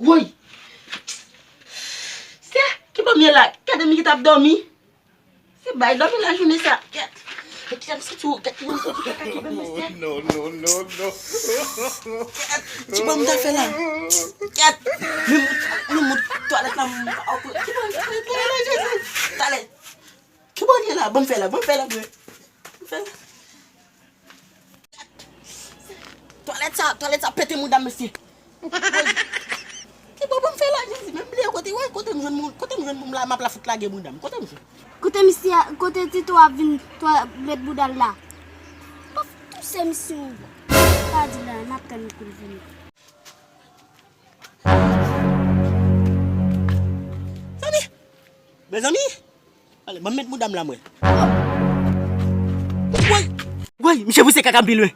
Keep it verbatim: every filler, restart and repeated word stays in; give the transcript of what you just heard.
Woy! Se, ki bò m ye la? Gade m ki t ap dòmi. Se bay dòmi lajounen sa. Gèt. Gèt kijan m santi w, gèt kijan m santi kaka ki ban m mesye. No, no, no, no. Gèt, ki bò m ta fè la? Gèt, men mout, men mout twalèt la, m pa wè. Ki bò m ta fè la, Jezi? Talè. Ki bò m ye la? Ban m fè la, ban m fè la, mwen. Ban m fè la. Twalèt sa, twalèt sa pete mouda m, mesye. Ki bò pou m fè la, Jezi? Men m bliye kote, wè, kote m jwenn moun, kote m jwenn moun la, m ap la fout lage mouda m. Kote m jwenn? Kote misye, kote Tito ap vin twalèt bouda l la? M ap touse misye yon bò. Pa di la, n ap tann kou l vini. Zanmi! Mezanmi! Ale, ban m met mouda m la, mwen. Woy! Woy, misye pouse kaka m pi lwen.